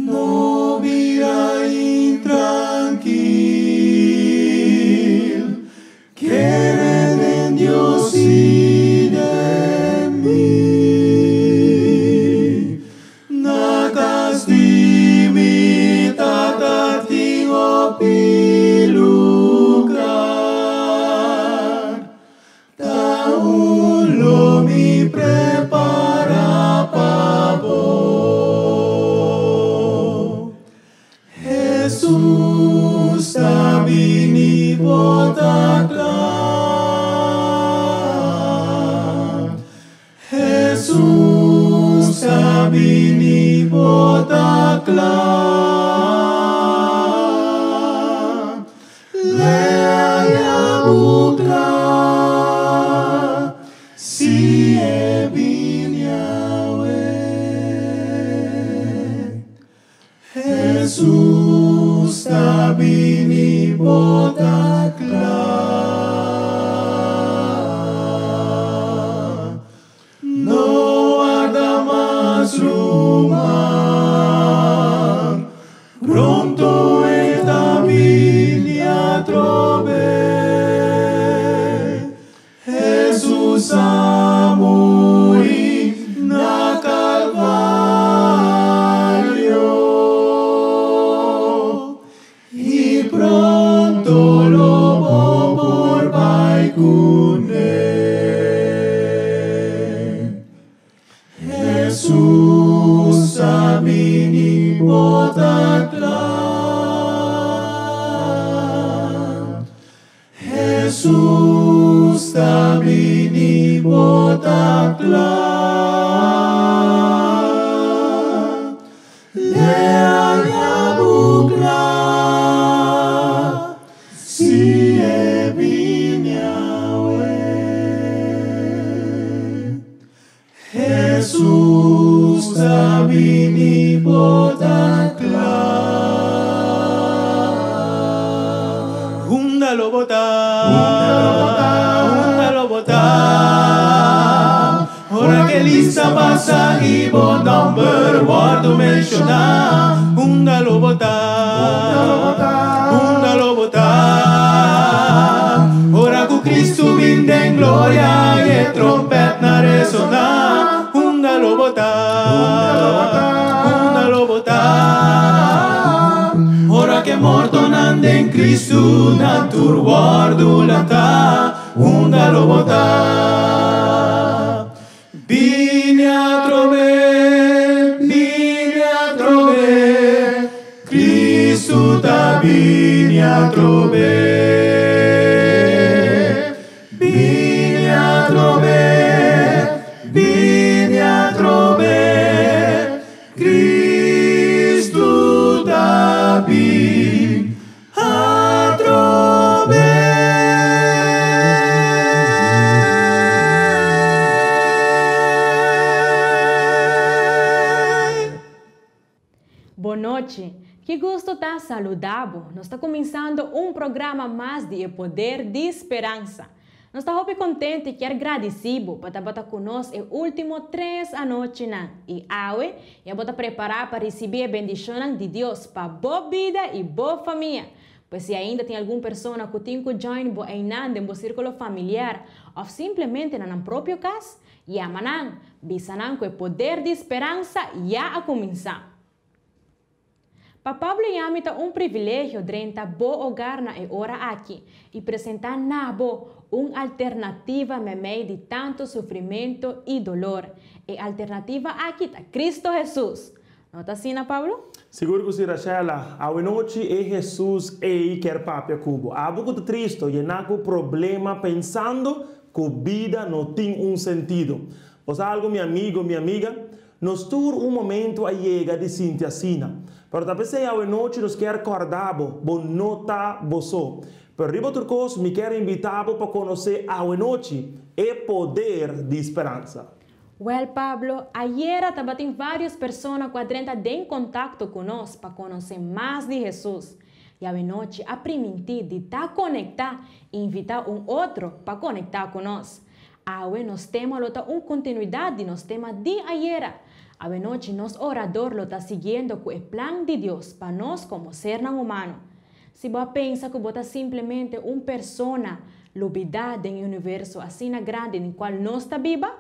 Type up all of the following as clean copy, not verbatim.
No bira intrankil, kere den Dios i den mi. Na kas di mi Tata tin hopi lugar, Ta un lo mi prepara pa bo. Hesus ta bini bo ta kla. Hesus ta bini bo ta kla. Lea bu kla, si e bini awe. Hesus ta bini bo ta kla. No warda mas ruman, pronto e ta bini atrobe. Hesus a muri na Kalvario i pronto lo bo por bai kuné. Hesus a bini bo ta kla. Hesus ta bini bo ta kla. Lea ya bu kla, si e bini awe. Hesus ta bini bo ta kla. Unda lo bo ta, unda lo bo ta, ora ku lista pasa i bo nòmber wòrdu menshoná. Unda lo bo ta, unda lo bo ta, ora ku Kristu bin den gloria i e tròmpètnan resoná. Unda lo bo ta, unda lo bo ta, ora ku mortonan den Kristu nan tur wòrdu lantá. Unda lo bo ta. Bini atrobe, bini atrobe, Kristu ta bini atrobe. Bini atrobe, bini atrobe, Kristu ta bini atrobe. Bon nochi. Ki gusto ta saludá bo. Nos ta kuminsando un programa mas di E Poder di Speransa. Nos ta hopi kontentu i kier gradisí bo pa tabata ku nos e último tres anochinan i awe ya bo ta prepará pa risibí e bendishonnan di Dios pa bo bida i bo famia. Pues si ainda tin algun persona ku tin ku join bo einan den bo sírkulo familiar òf simplemente na nan propio kas, yama nan, bisa nan ku e poder di speransa ya a kuminsá. Pa Pablo i ami ta un privilegio drenta bo hogar na e ora aki i presentá na bo un alternativa meimei di tantu sufrimentu i dolor. E alternativa aki ta Cristo Hesus! No ta asina, Pablo? Sigur ku si, Rachela. Awenochi e Hesus ei kier papia ku bo. Abo ku ta tristo, yená ku problema pensando ku bida no tin un sentido. Bo sa algu mi amigo, mi amiga? Nos tur un momento a yega di sinti asina. Pero ta p'esei awenochi nos kier kòrda bo, bo no ta bo so. Pero riba tur kos mi kier invitá bo pa konosé awenochi e poder di speransa. Wèl Pablo, ayera tabatin vários persona ku a drenta den kontakto ku nos pa konosé mas di Hesus. I awenochi a primintí di ta konektá i invitá un otro pa konektá ku nos. Awe nos tema lo ta un kontinuidat di nos tema di ayera. Awe nochi nos orador lo ta siguiendo ku e plan di Dios pa nos komo sernan humano. Si bo a pensa ku bo ta simplemente un persona lubidá den e universo asina grandi den kual nos ta biba,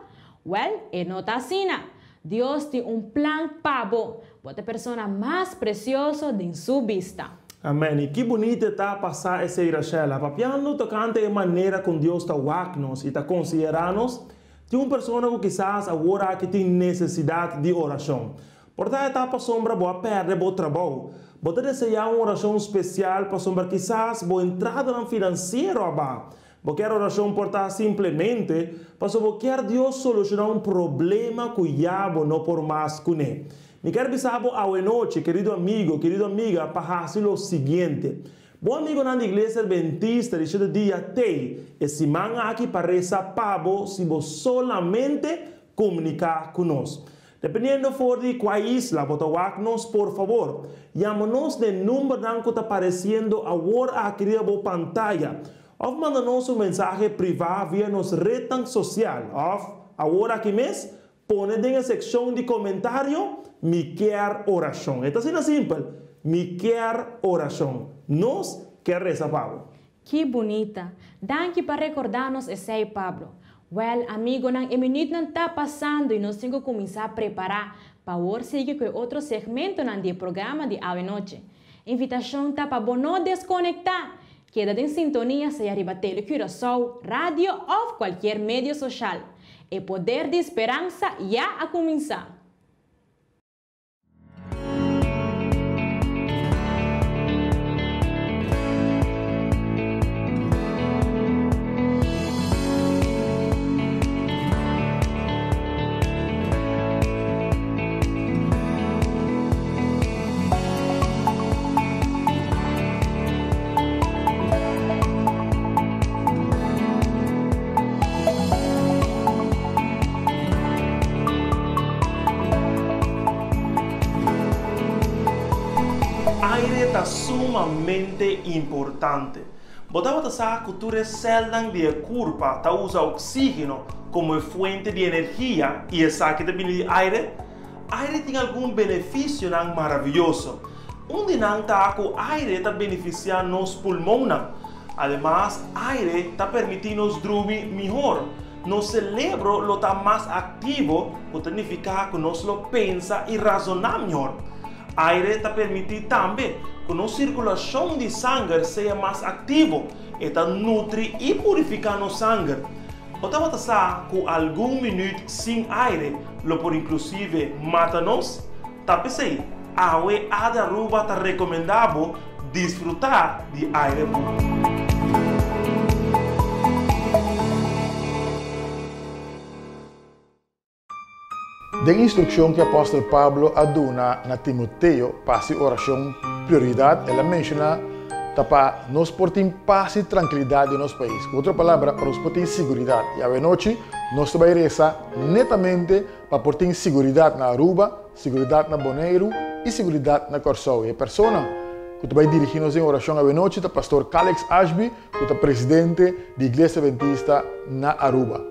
wèl, e no ta asina! Dios tin un plan pa bo. Bo ta e persona mas presioso den su bista. Amèn. I ki bunita e ta pa sa esei, Rashella. Papiando tokante e manera kon Dios ta wak nos i ta konsiderá nos, tin un persona ku kisas awor aki tin nesesidat di orashon. Por ta e ta pasobra bo a pèrdè bo trabou. Bo ta deseá un orashon spesial pasobra kisas bo entradanan finansiero a baha. Bo kier orashon por ta simplemente pasobra bo kier Dios solushoná un problema ku ya bo no por mas kuné. Mi kier bisa bo awenochi, kerido amigo, kerido amiga, pa hasi lo siguiente. Bo amigonan di Iglesia Adventista di Shete Dia t'ei e siman aki pa resa pa bo si bo solamente komuniká ku nos. Dependiendo for di kua isla bo ta wak nos, por fabor, yama nos na e numbernan ku ta paresiendo awor aki riba bo pantaya òf manda nos un mensahe privá via nos retnan sosial òf, awor aki mes, pone den e sekshon di komentario, Mi kier orashon. E ta asina simpel, Mi kier orashon. Nos kier resa pa bo. Ki bunita! Danki pa rekordá nos esei, Pablo. Wèl, amigonan, e minütnan ta pasando i nos tin ku kuminsá prepará pa awor sigui ku e otro segmentonan di e programa di awe nochi. Invitashon ta pa bo no deskonektá! Keda den sintonia sea riba Tele Curaçao, radio òf kualkier medio soshal. E poder di speransa ya a kuminsá! Aire ta sumamente importante. Bo tabata sa ku tur e sèlnan di e kurpa ta usa oksígeno komo e fuente di energia i esaki ta bini di aire? Aire tin algun benefisionan maravioso. Un di nan ta ku aire ta benefisiá nos pulmonnan. Ademas, aire ta permití nos drumi mihor. Nos selebro lo ta mas aktivo, ku ta nifiká ku nos lo pensa i razoná mihor. Aire ta permití tambe ku nos sirkulashon di sanger sea mas aktivo. E ta nutri i purifiká nos sanger. Bo tabata sa ku algun minüt sin aire lo por inklusive mata nos? Ta p'esei, awe Ade Aruba ta rekomendá bo disfrutá di aire puru. Den instrukshon ku apòstel Pablo a duna na Timoteo pa hasi orashon prioridat, el a menshoná ta pa nos por tin pas i trankilidat den nos pais. Ku otro palabra, pa nos por tin siguridat. I awenochi nos ta bai resa netamente pa por tin siguridat na Aruba, siguridat na Boneiru i siguridat na Kòrsou. E persona ku ta bai dirigí nos den orashon awenochi ta Pastor Calix Ashby, ku ta presidente di Iglesia Adventista na Aruba.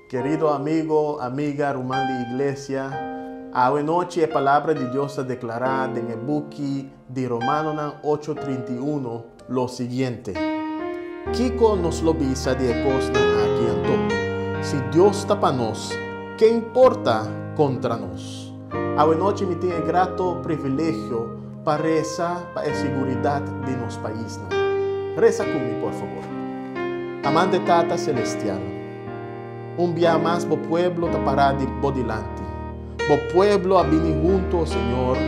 Kerido amigo, amiga, ruman di iglesia, awe nochi e Palabra di Dios ta deklará den e buki di Romanonan ocho 31 lo siguiente, Kiko nos lo bisa di e kosnan aki anto? Si Dios ta pa nos, ken por ta kontra nos? Awe nochi mi tin e grato privilegio pa resa pa e siguridat di nos paisnan. Resa ku mi, por fabor. Amante Tata Celestial, un bia mas bo pueblo ta pará di bo dilanti. Bo pueblo a bini hunto, o Señor,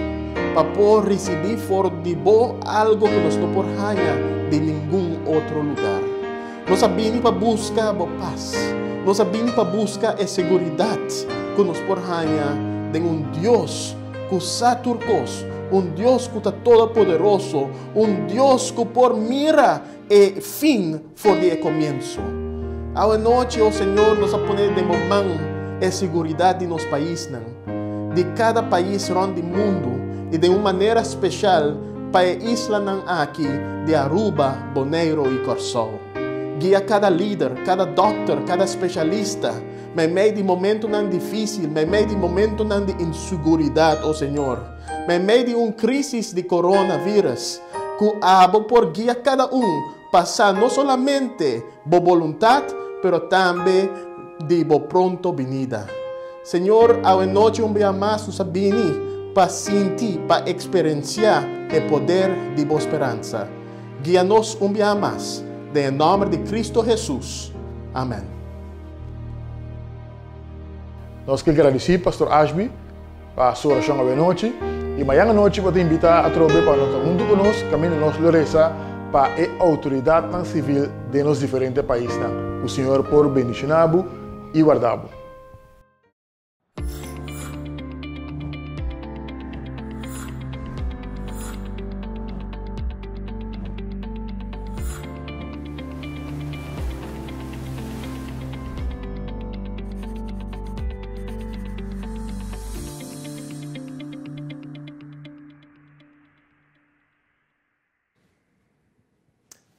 pa por ricibí for di bo algo cu nos no por haña di ningun otro lugar. Nos a bini pa busca bo pas. Nos a bini pa busca e seguridad cu nos por haña den un Dios cu sa tur cos, un Dios cu ta todopoderoso, un Dios cu por mira e fin for di e komienso. Awe nochi, o Señor, nos a pone den bo man e siguridat di nos paisnan, di kada pais rònt di mundu i den un manera speshal pa e islanan aki di Aruba, Boneiru i Kòrsou. Guia kada lider, kada dòkter, kada speshalista. Meimei di momentonan difísil, meimei di momentonan di inseguridat, o Señor. Meimei di un krísis di coronavirus, ku abo por guia kada un pa sa no solamente bo boluntat, pero tambe di bo pronto binida. Señor, awe nochi un bia mas nos a bini pa sinti, pa eksperensiá e poder di bo speransa. Guia nos un bia mas, den e nòmber di Cristo Hesus. Amèn. Nos ke gradisí Pastor Ashby pa su orashon awe nochi i mañan anochi bo ta invitá atrobe pa nos ta huntu ku nos kaminda nos lo resa pa e outoridatnan sivil den nos diferente paisnan. Ku Señor por bendishoná bo i warda bo.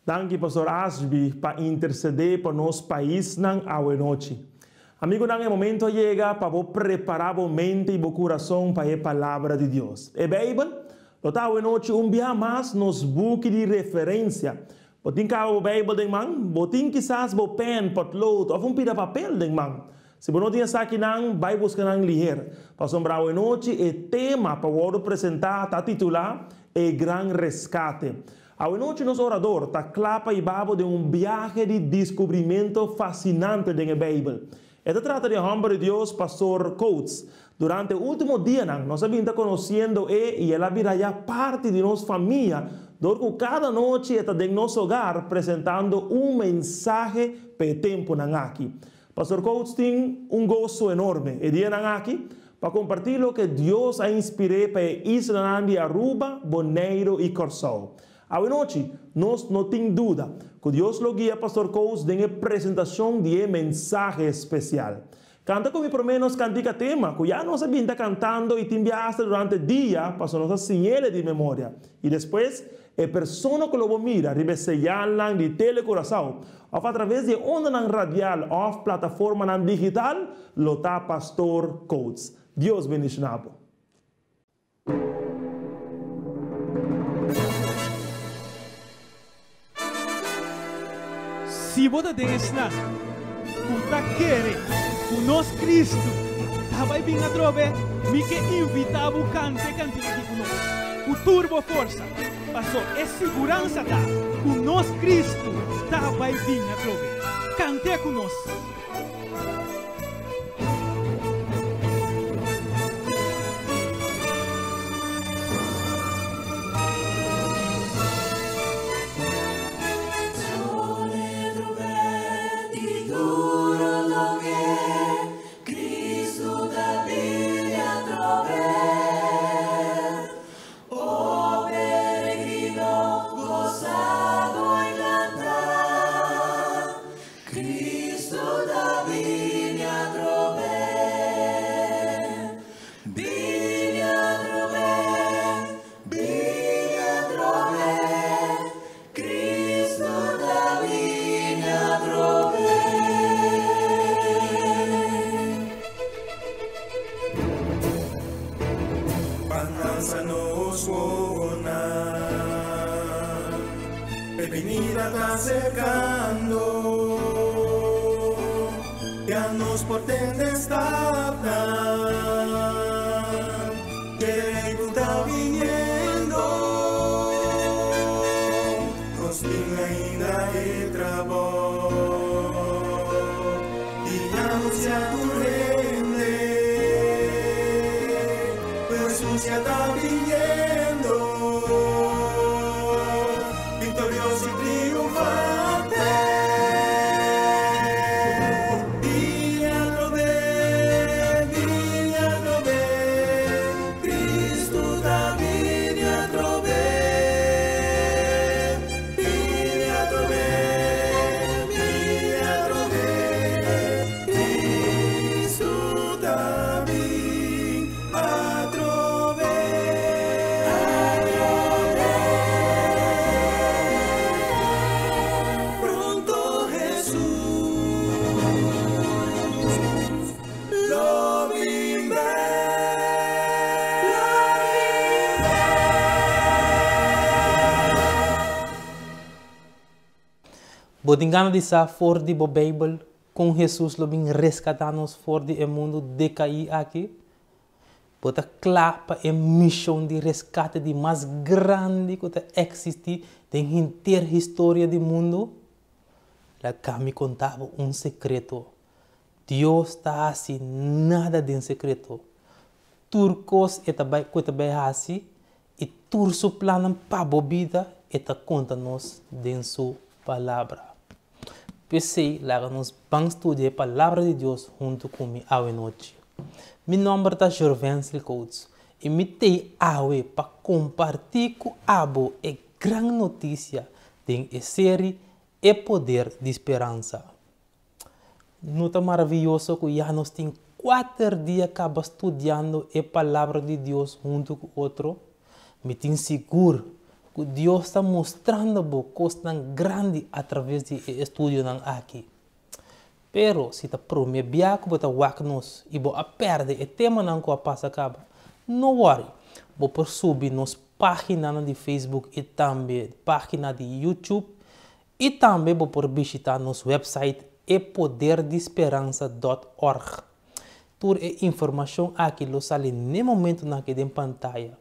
Danki Pastor Ashby pa intercede pa nos paisnan awe nochi. Amigonan e momento a yega pa bo prepara bo mente y bo curason pa e palabra di Dios. E Bijbel lo ta awe nochi un biaha mas nos buki di referencia. Bo tin caba bo Bijbel den man? Bo tin kisas bo pen, potlood of un pida papel den man? Si bo no tin esakinan, bai buska nan liher. Pasobra awe nochi e tema pa wordo presenta ta titula E Gran Rescate. Awe nochi nos orador ta kla pa hiba bo den un biahe di diskubrimento fasinante den e Beibel. E ta trata di e hòmber di Dios, Pastor Coates. Durante e último dianan nos a bin ta konosiendo e i el a bira ya parti di nos famia dor ku kada nochi e ta den nos hogar presentando un mensahe pa e tempunan aki. Pastor Coates tin un goso enorme e dianan aki pa kompartí loke Dios a inspir'é pa e islanan di Aruba, Boneiru i Kòrsou. Awenochi, nos no tin duda ku Dios lo guia Pastor Coates den e presentashon di e mensahe spesial. Kanta ku mi promé nos kantika tema ku ya nos a bin ta kantando i tin bia asta durante dia pasobra nos a siñ'el di memoria. I despues, e persona ku lo bo mira riba e señalnan di Tele Curaçao òf atraves di e ondanan radial òf plataformanan digital lo ta Pastor Coates. Dios bendishoná bo. Si bo ta den esnan ku ta kere ku nos Kristu ta bai bin atrobe, mi ke invitá bo kanta e kantika aki ku nos ku tur bo forsa, paso e siguransa ta ku nos Kristu ta bai bin atrobe. Kant'é ku nos! Bo tin gana di sa for di bo Beibel kon Hesus lo bin reskatá nos for di e mundu dekaí aki? Bo ta kla pa e mishon di reskate di mas grandi ku ta eksistí den henter historia di mundu? Laga mi konta bo un sekreto, Dios ta hasi nada den sekreto. Tur kos e ta bai ku e ta bai hasi i tur su plannan pa bo bida e ta konta nos den su Palabra. P'esei laga nos ban studia e Palabra di Dios huntu ku mi awe nochi. Mi nòmber ta Jorvensley Coates i mi t'ei awe pa kompartí ku abo e gran notisia den e seri E Poder di Speransa. No ta maravioso ku ya nos tin kuater dia kaba studiando e Palabra di Dios huntu ku otro? Mi tin sigur ku Dios ta mustrando bo kosnan grandi atraves di e estudionan aki. Pero si ta promé bia ku bo ta wak nos i bo a pèrdè e temanan ku a pasa kaba, no wòri! Bo por subi nos páginanan di Facebook i tambe página di YouTube I tambe bo por bishita nos website epoderdisperansa dòt org. Tur e informashon aki lo sali n'e momentunan aki den pantaya.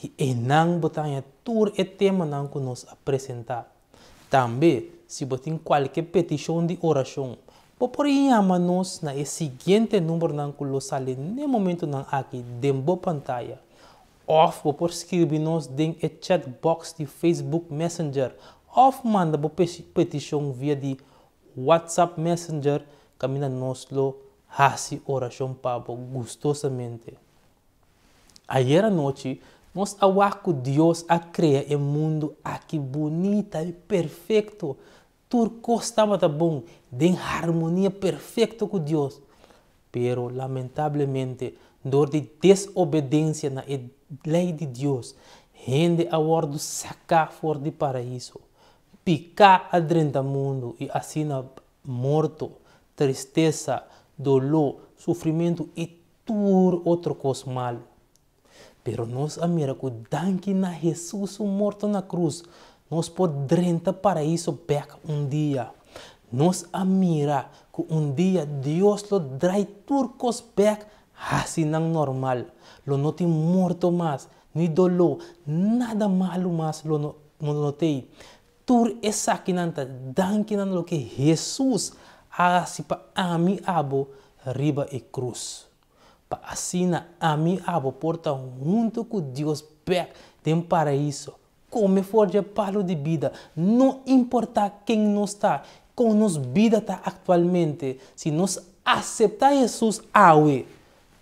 I einan bo ta haña tur e temanan ku nos a presentá. Tambe, si bo tin kualke petishon di orashon, bo por yama nos na e siguiente numbernan ku lo sali n'e momentunan aki den bo pantaya. Òf bo por skirbi nos den e chat box di Facebook Messenger òf manda bo petishon via di WhatsApp Messenger kaminda nos lo hasi orashon pa bo gustosamente. Ayer anochi nos a wak ku Dios a krea e mundu aki bunita i perfekto. Tur kos tabata bon, den harmonia perfekto ku Dios. Pero lamentablemente, dor di desobedensia na e lei di Dios, hende a wòrdu saká for di Paraíso. Piká a drenta mundu i asina morto, tristesa, doló, sufrimentu i tur otro kos malu. Pero nos a mira ku danki na Hesus su morto na krus, nos por drenta Paraíso bèk un dia. Nos a mira ku un dia Dios lo drai tur kos bèk hasi nan normal. Lo no tin morto mas, ni doló, nada malu mas lo no no t'ei. Tur esakinan ta danki na loke Hesus a hasi pa ami abo riba e krus. Pa asina ami i abo por ta huntu ku Dios bèk den Paraíso, kome for dje palu di bida, no importá ken nos ta, kon nos bida ta aktualmente, si nos aseptá Hesus awe,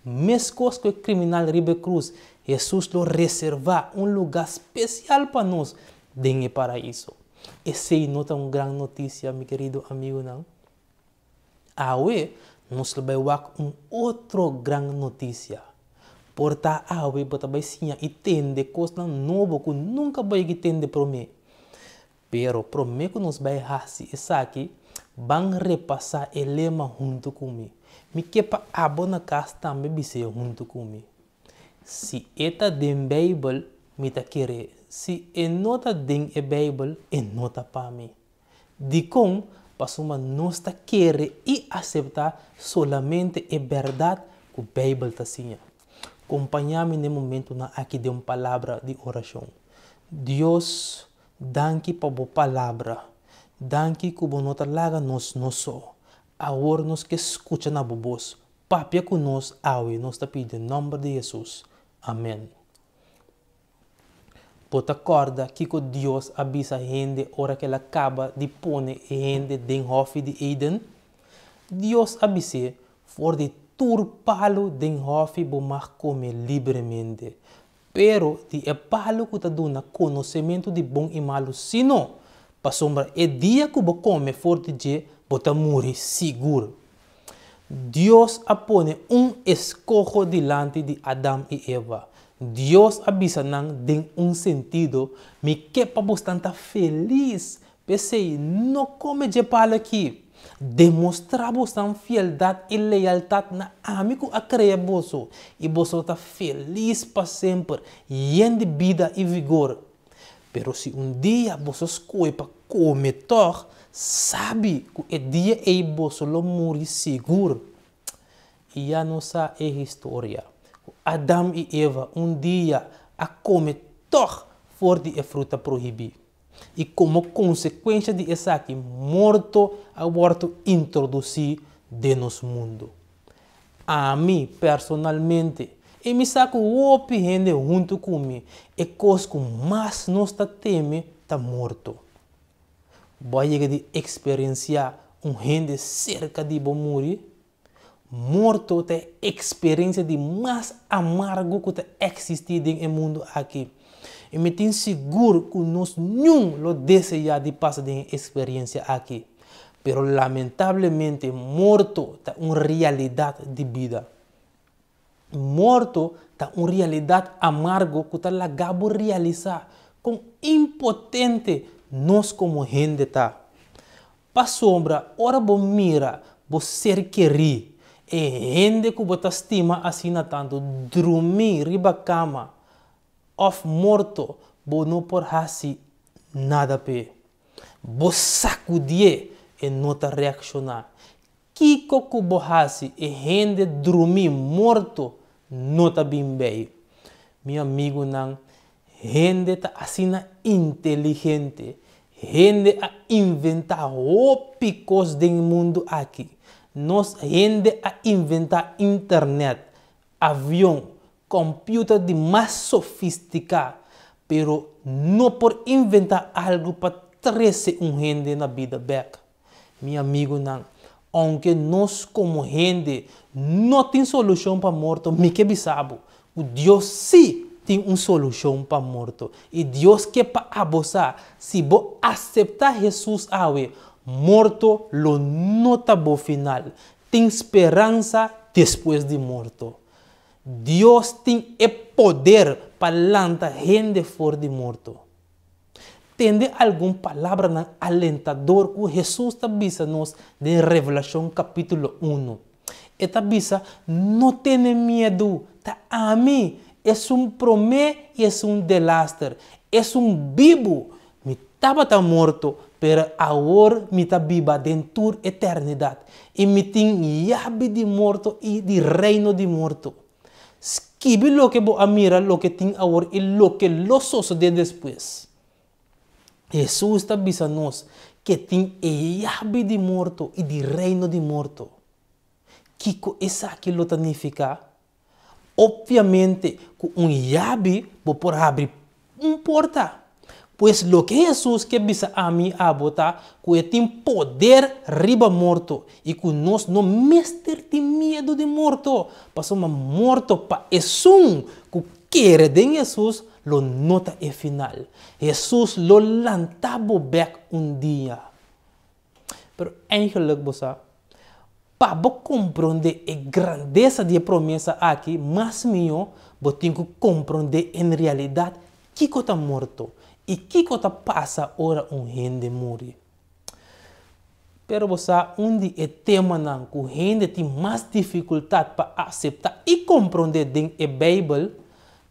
meskos ku e kriminal riba e krus, Hesus lo reservá un lugá spesial pa nos den e Paraíso. Esei no ta un gran notisia, mi kerido amigunan? Awe nos lo bai wak un otro gran notisia. Por ta awe bo ta bai siña i tende kosnan nobo ku nunka bo yegi tende promé. Pero promé ku nos bai hasi esaki, ban repasá e lema huntu ku mi. Mi ke pa abo na kas tambe bis'é huntu ku mi. Si e ta den Beibel, mi ta ker'é. Si e no ta den e Beibel, e no ta pa mi. Dikon? Pasobra nos ta kere i aseptá solamente e bèrdat ku Beibel ta siña. Kompañá mi na e momentunan aki den un palabra di orashon. Dios, danki pa bo palabra. Danki ku bo no ta laga nos nos so. Awor nos ke skucha na bo bos. Papia ku nos awe, nos ta pidi den nòmber di Hesus. Amèn. Bo ta kòrda kiko Dios a bisa hende ora ku el a kaba di pone e hende den hòfi di Eden? Dios a bis'é, For di tur palu den hòfi bo mag kome libremente, pero di e palu ku ta duna konosementu di bon i malu sí no, pasobra e dia ku bo kome for di dje bo ta muri sigur. Dios a pone un eskoho dilanti di Adam i Eva. Dios a bisa nan den un sentido, Mi ke pa bosnan ta felis, p'esei no kome dje palu akí. Demostrá bosnan fieldat i lealtat na ami ku a krea boso, i boso lo ta felis pa semper, yen di bida i vigor. Pero si un dia boso skohe pa. kome tòg, sabi ku e dia ei boso lo muri sigur. I ya nos sa e historia, ku Adam i Eva un dia a kome tòg for di e fruta prohibí. I komo konsekuensha di esaki morto a wòrdu introdusí den nos mundu. Ami personalmente, i mi sa ku hopi hende huntu ku mi, e kos ku mas nos ta teme ta morto. Bo a yega di eksperensiá un hende serka di bo muri? Morto ta e eksperensia di mas amargo ku ta eksistí den e mundu aki. I mi tin sigur ku nos niun lo deseá di pasa den e eksperensia aki. Pero lamentablemente morto ta un realidat di bida. Morto ta un realidat amargo ku ta laga bo realisá kon impotente nos komo hende ta. Pasobra ora bo mira bo ser kerí, e hende ku bo ta stima asina tantu, drumí riba kama òf morto, bo no por hasi nada p'e. Bo sakudié, e no ta reakshoná. Kiko ku bo hasi, e hende drumí morto no ta bin bei. Mi amigunan, hende ta asina inteligente. Hende a inventá hopi kos den mundu aki. Nos hende a inventá internet, avion, kòmpiuter di mas sofistiká, pero no por inventá algu pa trese un hende na bida bèk. Mi amigunan, ounke nos komo hende no tin solushon pa morto, mi ke bisa bo ku Dios sí tin un solushon pa morto. I Dios ke pa abo sa, si bo aseptá Hesus awe, morto lo no ta bo final. Tin speransa despues di morto. Dios tin e poder pa lanta hende for di morto. Tende algun palabranan alentador ku Hesus ta bisa nos den Revelashon kapítulo unu. E ta bisa, No tene miedu, ta ami, esun promé i esun delaster, esun bibu. Mi tabata morto, pero awor mi ta biba den tur eternidat, i mi tin yabi di morto i di reino di morto. Skibi loke bo a mira, loke tin awor i loke lo sosodé despues. Hesus ta bisa nos ke tin e yabi di morto i di reino di morto. Kiko esaki lo ta nifiká? Opviamente ku un yabi bo por habri un porta. Pues loke Hesus ke bisa ami i abo ta ku e tin poder riba morto i ku nos no mester tin miedu di morto, pasobra morto pa esun ku kere den Hesus lo no ta e final. Hesus lo lanta bo bèk un dia. Pero eigenlijk bo sa, pa bo komprondé e grandesa di e promesa aki mas mihó, bo tin ku komprondé en realidat kiko ta morto i kiko ta pasa ora un hende muri. Pero bo sa, un di e temanan ku hende tin mas difikultat pa aseptá i komprondé den e Beibel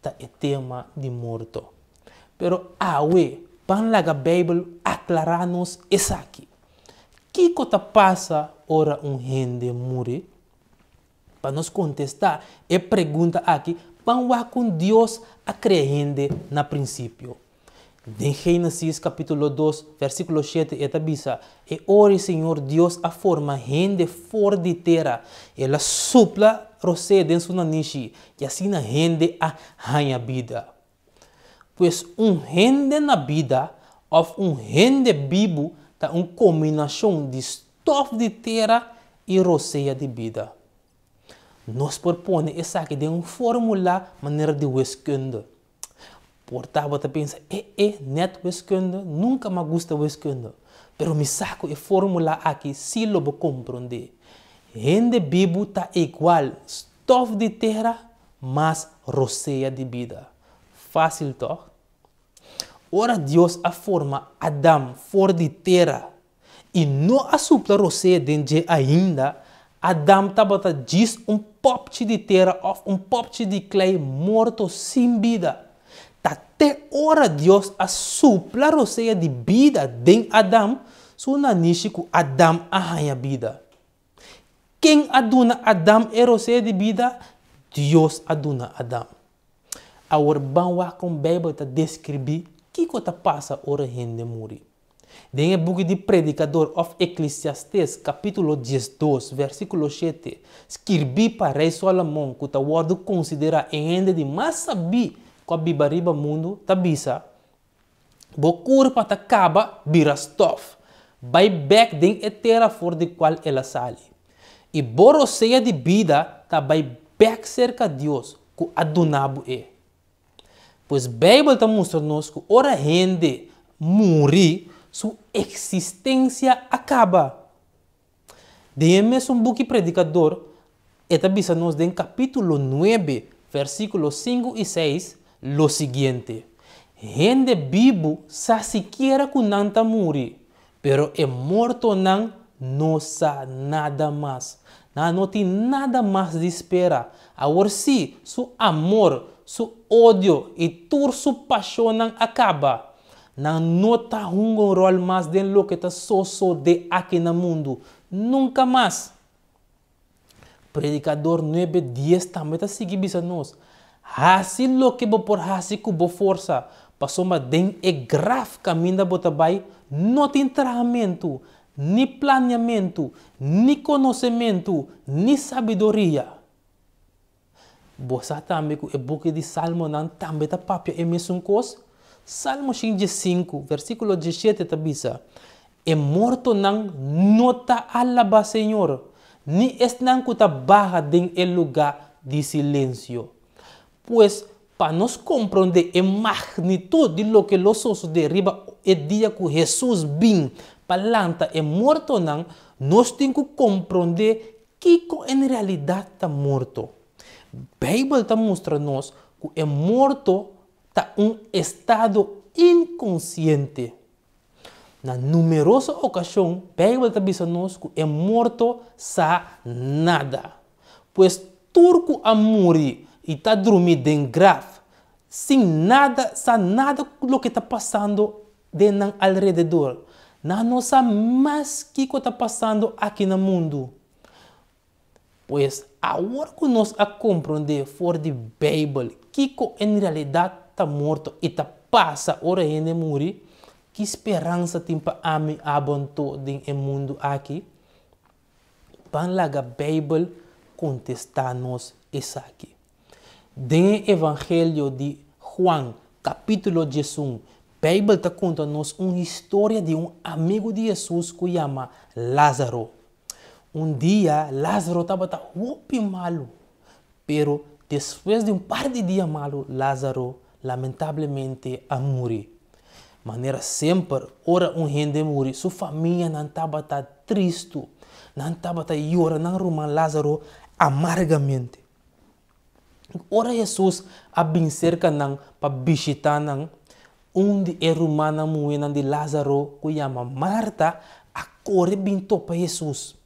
ta e tema di morto. Pero awe, ban laga Beibel aklará nos esaki. Kiko ta pasa ora un hende muri? Pa nos kontestá e pregunta aki, ban wak kon Dios a krea hende na prinsipio. Den Génesis kapítulo dos, versíkulo shete e ta bisa, E ora e Señor Dios a forma hende for di tera, el a supla rosé den su nanishi, i asina hende a haña bida. Pues un hende na bida òf un hende bibu ta un kombinashon di stòf di tera i rosea di bida. Nos por pone esaki den un fórmula manera di wiskunde. Por ta bo ta pensa, E e, nèt wiskunde, nunka m'a gusta wiskunde. Pero mi sa ku e fórmula aki sí lo bo komprondé. Hende bibu ta igual stòf di tera mas rosea di bida. Fásil tòg? Ora Dios a forma Adam for di tera i no a supla rosea den dje ainda, Adam tabata djis un pòpchi di tera òf un pòpchi di klei morto sin bida. Ta te Ora Dios a supla rosea di bida den Adam, su nanishi ku Adam a haña bida. Ken a duna Adam e rosea di bida? Dios a duna Adam. Awor ban wak kon Beibel ta deskribí kiko ta pasa ora hende muri. Den e buki di Predikador òf Eklesiastes kapítulo 12 versíkulo 7, skirbí pa Rei Solomon ku ta wòrdu konsiderá e hende di mas sabí ku a biba riba mundu, ta bisa, Bo kurpa ta kaba bira stòf, bai bèk den e tera for di kual el a sali. I bo rosea di bida ta bai bèk serka Dios ku a duna bo e. Pues Beibel ta mustra nos ku ora hende muri, su eksistensia a kaba. Den e mesun buki Predikador, e ta bisa nos den kapítulo 9, versíkulo 5 i 6 lo siguiente, Hende bibu sa sikiera ku nan ta muri, pero e mortonan no sa nada mas. Nan no tin nada mas di spera. Awor sí, su amor, su odio i tur su pashonnan a kaba. Nan no ta hunga un ròl mas den loke ta sosodé aki na mundu. Nunka mas! Predikador 9, 10 tambe ta sigui bisa nos, Hasi loke bo por hasi ku bo forsa, pasobra den e graf kaminda bo ta bai no tin trahamentu, ni planiamentu, ni konosementu, ni sabiduria. Bo sa tambe ku e buki di Salmonan tambe ta papia e mesun kos? Salmo 105, versíkulo 17 ta bisa, E mortonan no ta alabá Señor, ni esnan ku ta baha den e lugá di silensio. Pues, pa nos komprondé e magnitut di loke lo sosodé riba e dia ku Hesus bin pa lanta e mortonan, nos tin ku komprondé Kiko en realidat ta morto? Beibel ta mustra nos ku e morto ta un estado inkonsiente. Na numeroso okashon Beibel ta bisa nos ku e morto sa nada. Pues tur ku a muri i ta drumí den graf sin nada sa nada loke ta pasando den nan alrededor. Nan no sa mas kiko ta pasando aki na mundu. Pues, awor ku nos a komprondé for di Beibel kiko en realidat ta morto i ta pasa ora hende muri, ki speransa tin pa ami abo anto den e mundu aki? Ban laga Beibel kontestá nos esaki. Den e Evangelio di Juan, kapítulo 11, Beibel ta konta nos un historia di un amigu di Hesus ku yama Lázaro. Un dia Lázaro tabata hopi malu, pero despues di un par di dia malu Lázaro lamentablemente a muri. Manera semper, ora un hende muri, su famianan tabata tristu. Nan tabata yora nan ruman Lázaro amargamente. Ora Hesus a bin serka nan pa bishitá nan, un di e rumannan muhénan di Lázaro ku yama Marta a kore bin topa Hesus.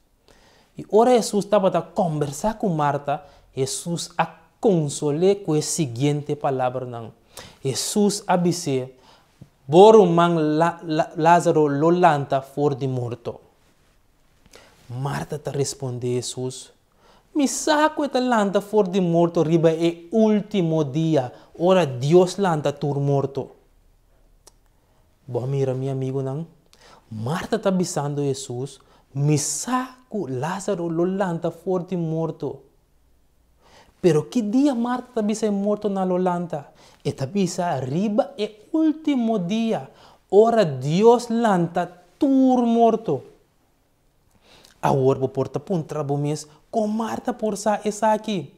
I ora Hesus tabata kòmbersá ku Marta, Hesus a konsol'é ku e siguiente palabranan. Hesus a bis'é, Bo ruman Lázaro lo lanta for di morto. Marta ta respondé Hesus, Mi sa ku e ta lanta for di morto riba e último dia, ora Dios lanta tur morto. Bo a mira, mi amigunan? Marta ta bisando Hesus, Mi sa ku Lázaro lo lanta for di morto. Pero ki dia Marta ta bisa e mortonan lo lanta? E ta bisa riba e último dia, ora Dios lanta tur morto. Awor bo por ta puntra bo mes, Kon Marta por sa esaki?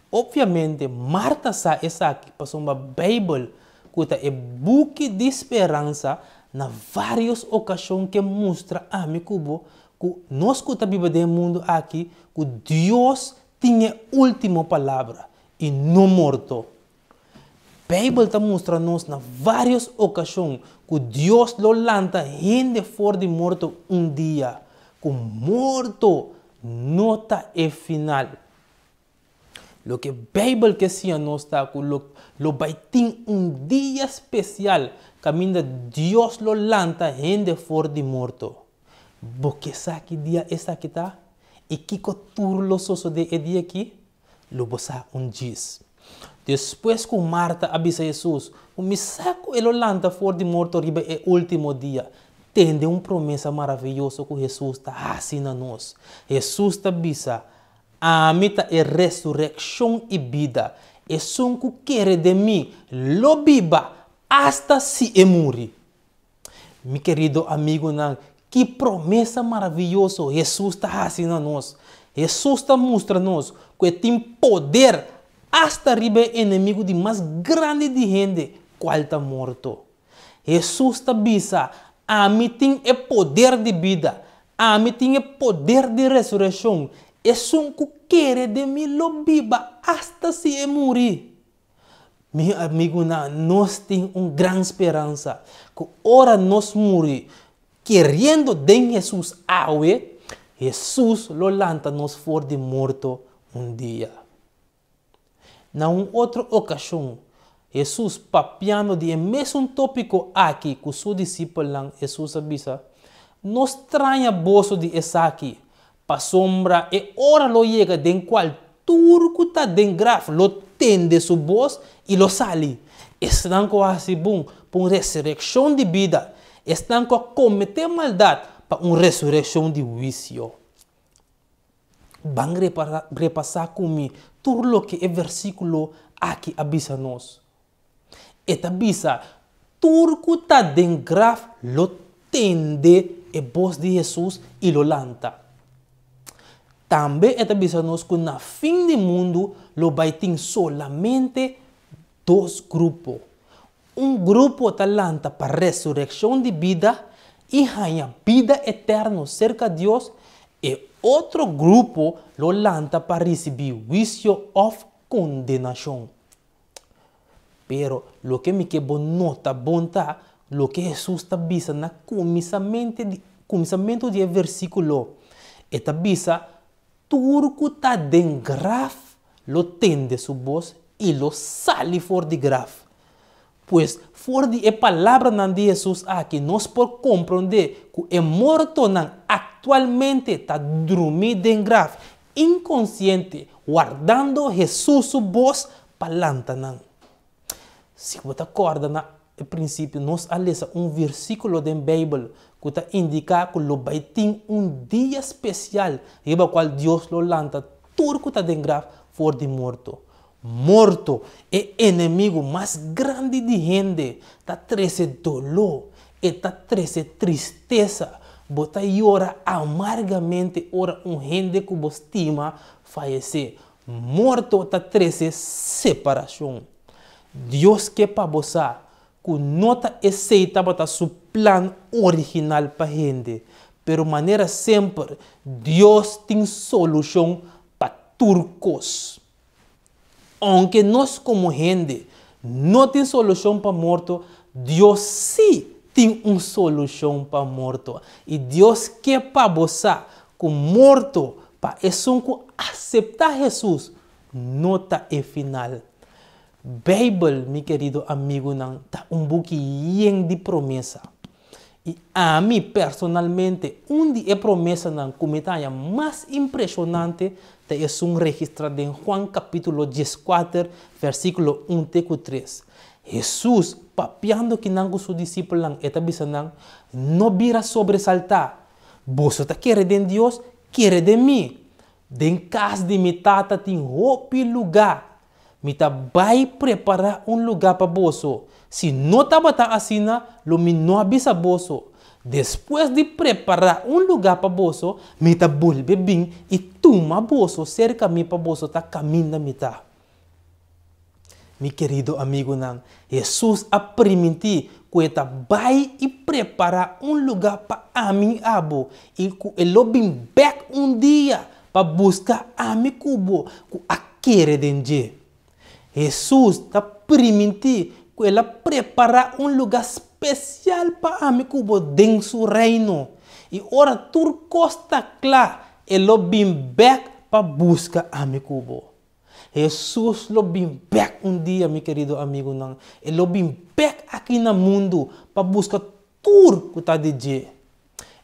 Opviamente, Marta sa esaki pasobra Beibel, ku ta e buki di speransa, na vários okashon ke mustra ami ku bo ku nos ku ta biba den e mundu aki, ku Dios tin e último palabra i no morto. Beibel ta mustra nos na vários okashon ku Dios lo lanta hende for di morto un dia, ku morto no ta e final. Loke Beibel ke siña nos ta ku lo lo bai tin un dia spesial kaminda Dios lo lanta hende for di morto. Bo ke sa ki dia esaki ta i kiko tur lo sosodé e dia akí? Lo bo sa un djis. Despues ku Marta a bisa Hesus ku mi sa ku e lo lanta for di morto riba e último dia, tende un promesa maravioso ku Hesus ta hasi na nos. Hesus ta bisa, Ami ta e resurekshon i bida. Esun ku kere den mi lo biba asta si e muri. Mi kerido amigunan, ki promesa maravioso Hesus ta hasi na nos! Hesus ta mustra nos ku e tin poder asta riba e enemigu di mas grandi di hende, kual ta morto. Hesus ta bisa, Ami tin e poder di bida, ami tin e poder di resurekshon, esun ku kere den mi lo biba asta si e muri. Mi amigunan, nos tin un gran speransa ku ora nos muri keriendo den Hesus awe, Hesus lo lanta nos for di morto un dia. Na un otro okashon, Hesus papiando di e mesun tópiko aki ku su disipelnan, Hesus a bisa, No straña boso di esaki, pasobra e ora lo yega den kual tur ku ta den graf lo tende su bos i lo sali, esnan ku a hasi bon pa un resurekshon di bida, esnan ku a kometé maldat pa un resurekshon di huisio. Ban repasá ku mi tur loke e versíkulo aki a bisa nos. E ta bisa, Tur ku ta den graf lo tende e bos di Hesus i lo lanta. Tambe e ta bisa nos ku na fin di mundu lo bai tin solamente dos grupo. Un grupo ta lanta pa resurekshon di bida i haña bida eterno serka Dios, e otro grupo lo lanta pa risibí huisio òf kondenashon. Pero loke mi ke bo nota bon ta loke Hesus ta bisa na kuminsamentu di e versíkulo. E ta bisa, Tur ku ta den graf lo tende su bos i lo sali for di graf. Pues, for di e palabranan di Hesus aki nos por komprondé ku e mortonan aktualmente ta drumí den graf, inkonsiente, wardando Hesus su bos pa lanta nan. Si bo ta kòrda na e prinsipio nos a lesa un versíkulo den Beibel ku ta indiká ku lo bai tin un dia spesial riba kual Dios lo lanta tur ku ta den graf for di morto. Morto, e enemigu mas grandi di hende, ta trese doló, e ta trese tristesa. Bo ta yora amargamente ora un hende ku bo stima fayesé. Morto ta trese separashon. Dios ke pa bo sa ku no ta esei tabata su plan original pa hende, pero manera semper Dios tin solushon pa tur kos. Ounke nos komo hende no tin solushon pa morto, Dios sí tin un solushon pa morto. I Dios ke pa bo sa ku morto pa esun ku aseptá Hesus no ta e final. Beibel, mi kerido amigunan, ta un buki yen di promesa. I ami personalmente, un di e promesanan ku mi ta haña mas impreshonante ta esun registrá den Juan kapítulo dieskuater, versíkulo un te ku tres. Hesus, papiando kinan ku su disipelnan, e ta bisa nan, No bira sobresaltá. Boso ta kere den Dios, kere den mi. Den kas di mi Tata tin hopi lugá. Mi ta bai prepará un lugá pa boso. Si no tabata asina, lo mi no a bisa boso. Despues di prepará un lugá pa boso, mi ta bolbe bin i tuma boso serka mi pa boso ta kaminda mi ta. Mi kerido amigunan, Hesus a primintí ku e ta bai i prepará un lugá pa ami i abo i ku e lo bin bèk un dia pa buska ami ku bo ku a kere den dje. Hesus ta primintí ku el a prepará un lugá spesial pa ami ku bo den su Reino. I ora tur kos ta kla, e lo bin bèk pa buska ami ku bo. Hesus lo bin bèk un dia, mi kerido amigunan. E lo bin bèk aki na mundu pa buska tur ku ta di dje.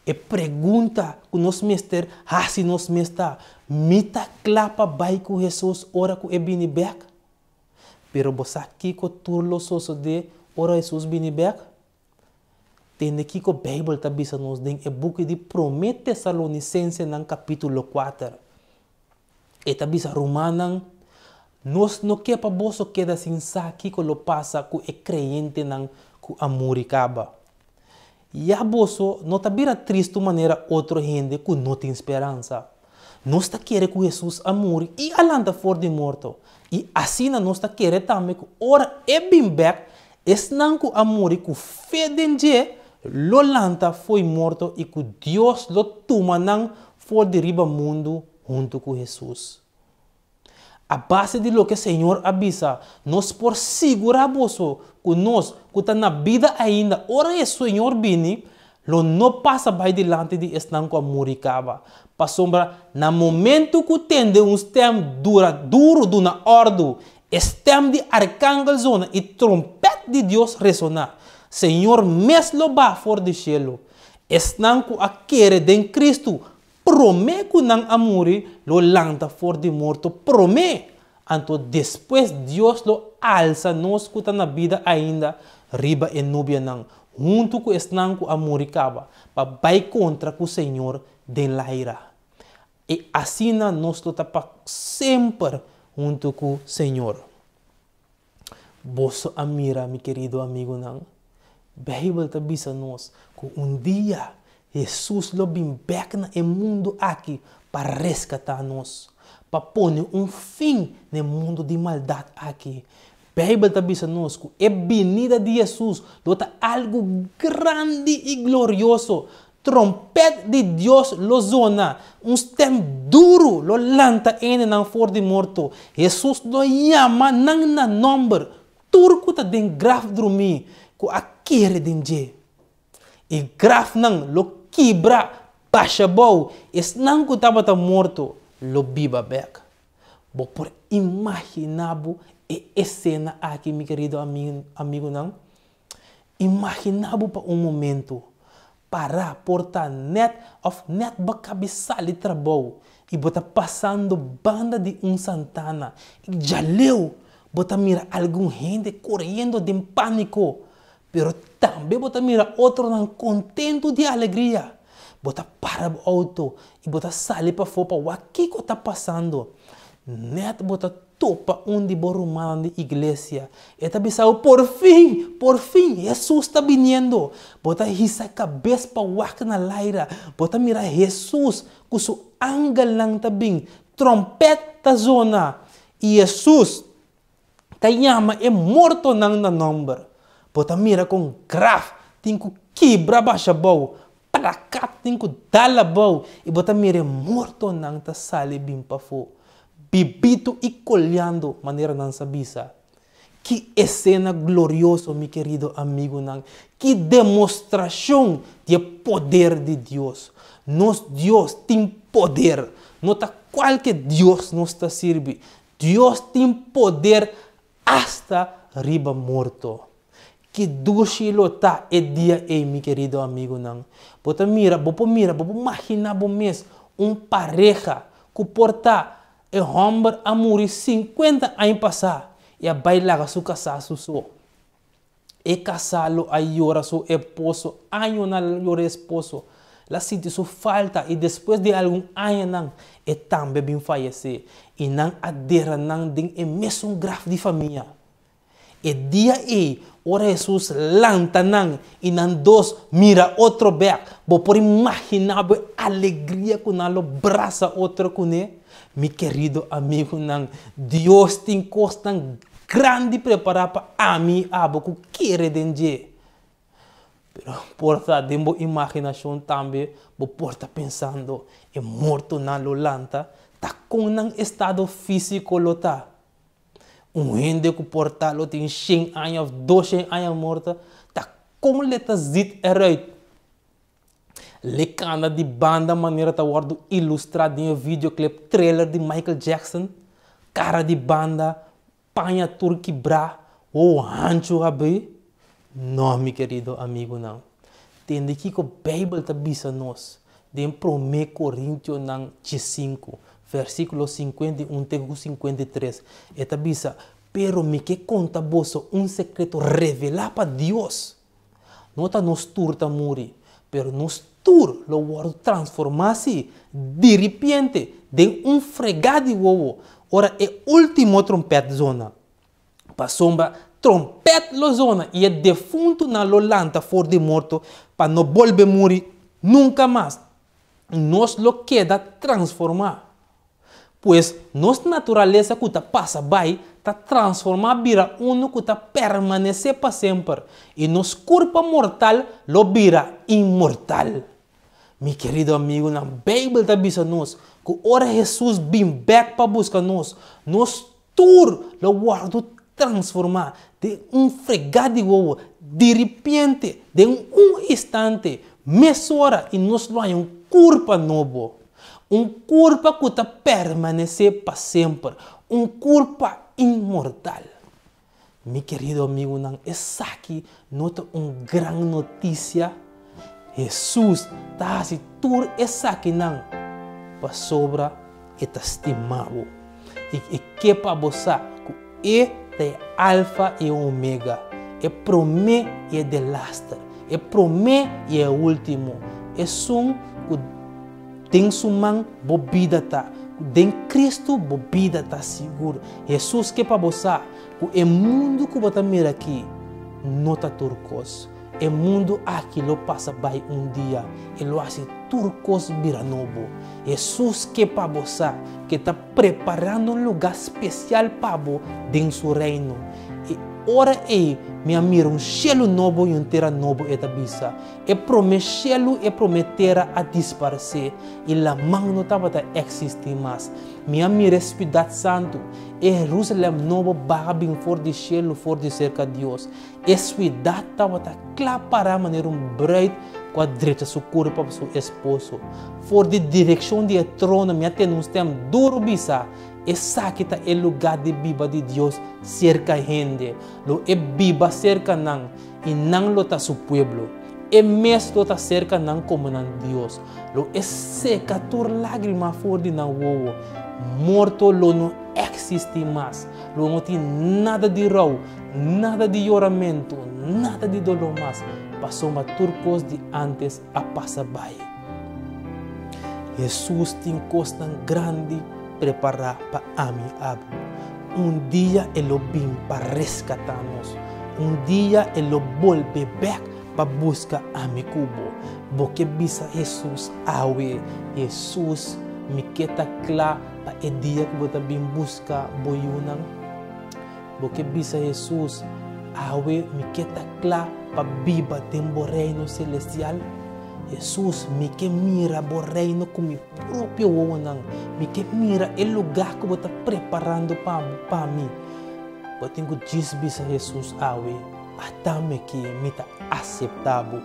E pregunta ku nos mester hasi nos mes ta, Mi ta kla pa bai ku Hesus ora ku e bini bèk? Pero bo sa kiko tur lo sosodé ora Hesus bini bèk? Tende kiko Beibel ta bisa nos den e buki di Promé Tesalonisensenan kapítulo kuater. E ta bisa rumannan, Nos no ke pa boso keda sin sa kiko lo pasa ku e kreyentenan ku a muri kaba. Ya boso no ta bira tristu manera otro hende ku no tin speransa. Nos ta kere ku Hesus a muri i a lanta for di morto, i asina nos ta kere tambe ku ora e bin bèk, esnan ku a muri ku fe den dje lo lanta fo'i morto i ku Dios lo tuma nan for di riba mundu huntu ku Hesus. A base di loke Señor a bisa, nos por sigurá boso ku nos ku ta na bida ainda ora e Señor bini, lo no pasa bai dilanti di esnan ku a muri kaba. Pasobra na momentu ku tende un stèm dura duru duna òrdu, e stèm di arkangel zona i trompèt di Dios resoná, Señor mes lo baha for di shelu. Esnan ku a kere den Kristu Promé ku nan a muri lo lanta for di morto promé, anto despues Dios lo alsa nos ku ta na bida ainda riba e nubianan, huntu ku esnan ku a muri kaba, pa bai kontra ku Señor den laira. I asina nos lo ta pa semper huntu ku Señor. Boso a mira, mi kerido amigunan? Beibel ta bisa nos ku un dia Hesus lo bin bèk na e mundu aki pa reskatá nos, pa pone un fin na e mundu di maldat aki. Beibel ta bisa nos ku e binida di Hesus lo ta algu grandi i glorioso. Trompèt di Dios lo zona, un stèm duru lo lanta hendenan for di morto. Hesus lo yama nan na nòmber, tur ku ta den graf drumí, ku a kere den dje. E grafnan lo kibra basha bou, esnan ku tabata morto lo biba bèk. Bo por imaginá bo e esena aki, mi kerido amigunan? Imaginá bo pa un momentu, pará por ta nèt òf nèt bo kabi sali trabou i bo ta pasando banda di un santana i djaleu bo ta mira algun hende koriendo den pániko, pero tambe bo ta mira otronan kontentu di alegria. Bo ta para bo outo i bo ta sali pafó pa wak kiko ta pasando. Nèt bo ta topa un di bo rumannan di iglesia. E ta bisa bo, Por fin! Por fin! Hesus ta biniendo! Bo ta hisa kabes pa wak na laira. Bo ta mira Hesus ku su angelnan ta bin. Tròmpèt ta zona. I Hesus ta yama e mortonan na nòmber. Bo ta mira kon graf tin ku kibra basha bou, plakat tin ku dal abou i bo ta mira e mortonan ta sali bin pafó, bibitu i koliando manera nan sa bisa. Ki esena glorioso, mi kerido amigunan! Ki demostrashon di e poder di Dios! Nos Dios tin poder! No ta kualke Dios nos ta sirbi. Dios tin poder asta riba morto. Ki dushi lo ta e dia ei, mi kerido amigunan. Bo ta mira, bo por mira, bo por maginá bo mes un pareha ku por ta e hòmber a muri sinkuenta aña pasá i a bai laga su kasá su so. E kasá lo a yora su esposo añonan lo yora e esposo. La sinti su falta i despues di algun añanan e tambe bin fayesé i nan a dera nan den e mesun graf di famia. E dia ei, ora Hesus lanta nan i nan dos mira otro bèk, bo por imaginá bo e alegria ku nan lo brasa otro kuné? Mi kerido amigunan, Dios tin kosnan grandi prepará pa ami i abo ku kere den dje. Pero por ta den bo imaginashon tambe bo por ta pensando, e mortonan lo lanta, ta kon nan estado físiko lo ta? Un hende ku por ta lo tin shen aña òf doshen aña morto, ta kon le ta zit eruit? Le kanda di banda manera ta wòrdu ilustrá den e videoclip Thriller di Michael Jackson. Kara di banda, paña tur kibrá, wowo hanchu habrí? No, mi kerido amigunan. Tende kiko Beibel ta bisa nos den Promé Korintionan diesinku, versíkulo 51 te ku 53. E ta bisa, Pero mi ke konta boso un sekreto revelá pa Dios. No ta nos tur ta muri, pero nos tur lo wòrdu transformá, sí, diripiente, den un fregá di wowo, ora e último trompèt zona. Pasobra trompèt lo zona i e defuntunan lo lanta for di morto pa no bolbe muri nunka mas. Nos lo keda transformá. Pues, nos naturalesa ku ta pasa bai ta transformá bira unu ku ta permanesé pa semper, i nos kurpa mortal lo bira inmortal. Mi kerido amigunan, Beibel ta bisa nos ku ora Hesus bin bèk pa buska nos, nos tur lo wòrdu transformá den un fregá di wowo, diripiente, den un instante, mesora, i nos lo haña un kurpa nobo. Un kurpa ku ta permanesé pa semper, un kurpa inmortal. Mi kerido amigunan, esaki no ta un gran notisia? Hesus ta hasi tur esakinan pasobra e ta stima bo i e ke pa bo sa ku e ta e Alfa i e Omega, e promé i e delaster, e promé i e último, esun ku den su man bo bida ta, ku den Kristu bo bida ta sigur. Hesus ke pa bo sa ku e mundu ku bo ta mira aki no ta tur kos. E mundu aki lo pasa bai un dia, e lo hasi tur kos bira nobo. Hesus ke pa bo sa ku e ta preparando un lugá spesial pa bo den su Reino. E ora ei mi a mira un shelu nobo i un tera nobo, e ta bisa. E promé shelu i e promé tera a disparsé, i laman no tabata eksistí mas. Mi a mira e siudat santu, e Herúsalèm nobo baha bin for di shelu for di serka Dios. E siudat tabata kla pará manera un bruid ku a drecha su kurpa pa su esposo. For di direkshon di e trono mi a tende un stèm duru bisa, Esaki ta e lugá di biba di Dios serka hende. Lo e biba serka nan, i nan lo ta su pueblo. E mes lo ta serka nan komo nan Dios. Lo e seka tur lágrima for di nan wowo. Morto lo no eksistí mas. Lo no tin nada di rou, nada di yoramentu, nada di doló mas, pasobra tur kos di ántes a pasa bai. Hesus tin kosnan grandi prepará pa ami i abo. Un dia e lo bin pa reskatá nos. Un dia e lo bolbe bèk pa buska ami ku bo. Bo ke bisa Hesus awe, Hesus, mi ke ta kla pa e dia ku bo ta bin buska bo yunan? Bo ke bisa Hesus, Awe mi ke ta kla pa biba den bo Reino selestial? Hesus, mi ke mira bo Reino ku mi propio wowonan. Mi ke mira e lugá ku bo ta preparando pa pa mi. Bo tin ku djis bisa Hesus awe, Ata mi aki, mi ta aseptá bo.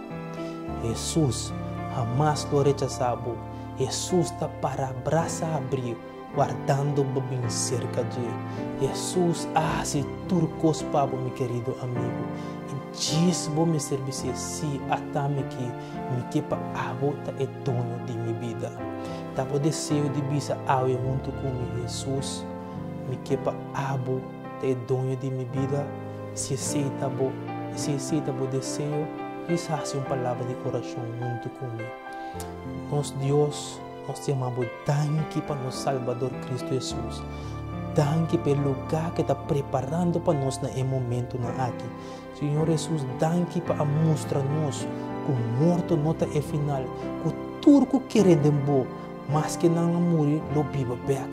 Hesus hamas lo rechasá bo. Hesus ta para brasa habrí. Wardando bo bin serka dje. Hesus a hasi tur kos pa bo, mi kerido amigu. I djis bo mester bis'é, Sí, ata mi ki, mi ke pa abo ta e doño di mi bida. Ta bo deseo di bisa awe huntu ku mi, Hesus, mi ke pa abo ta e doño di mi bida? Si esei ta bo, si esei ta bo deseo, djis hasi un palabra di orashon huntu ku mi. Nos Dios. Nos ta yama bo danki pa nos Salbador Cristo Hesus. Danki pa e lugá ke ta preparando pa nos na e momentunan aki. Señor Hesus, danki pa a mustra nos ku morto no ta e final, ku tur ku kere den bo, maske nan a muri, lo biba bèk.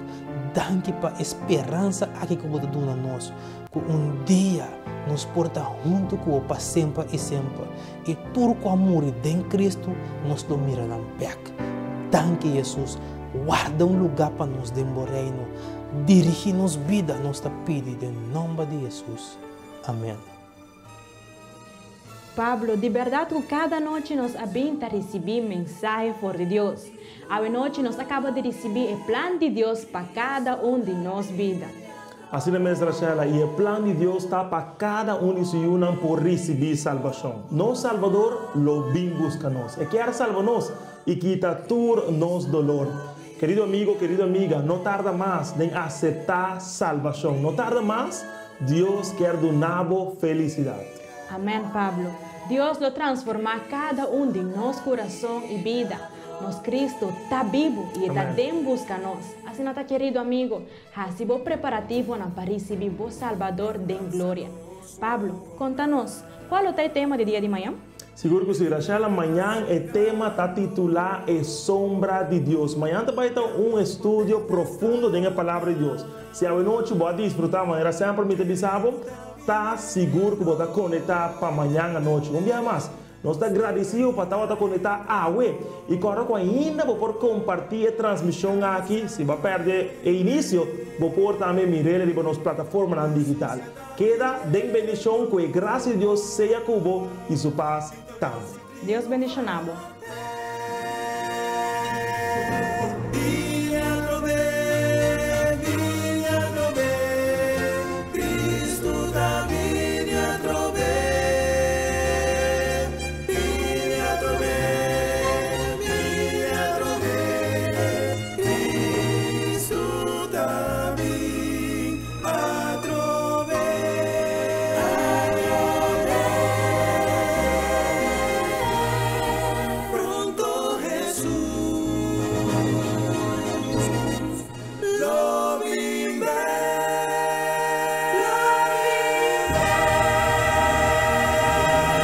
Danki pa e speransa aki ku bo ta duna nos, ku un dia nos por ta huntu ku bo pa semper i semper. I tur ku a muri den Cristo, nos lo mira nan bèk. Danki Hesus, warda un lugá pa nos den bo Reino. Dirigí nos bida, nos ta pidi den nòmber di Hesus. Amèn. Pablo, Di bèrdat ku kada nochi nos a bin ta risibí mensahe for di Dios. Awe nochi nos a kaba di risibí e plan di Dios pa kada un di nos bida. Asina mes, Rachela, i e plan di Dios ta pa kada un di su yunan por risibí salbashon. Nos Salbador lo bin buska nos. E kier salba nos i kita tur nos dolor. Kerido amigo, kerido amiga, no tarda mas den aseptá salbashon. No tarda mas, Dios kier duna bo felisidat. Amèn, Pablo. Dios lo transformá kada un di nos kurason i bida. Nos Kristu ta bibu i e ta den buska nos. Asina ta, kerido amigo, hasi bo preparativonan pa risibí bo Salbador den gloria. Pablo, konta nos, kua lo ta e tema di dia di mañan? Sigur ku si, Rachela, mañan e tema ta titulá E Sombra di Dios. Mañan ta bai ta un estudio profundo den e Palabra di Dios. Si awenochi bo a disfrutá manera semper mi ta bisa bo, ta sigur ku bo ta konektá pa mañan anochi. Un biaha mas, nos ta gradisí bo pa tabata konektá awe i kòrda ku ainda bo por kompartí e transmishon aki. Si bo a pèrdè e inisio, bo por tambe mir'el riba nos plataformanan digital. Keda den bendishon ku e grasia di Dios sea ku bo i su pas tambe. Dios bendishoná bo.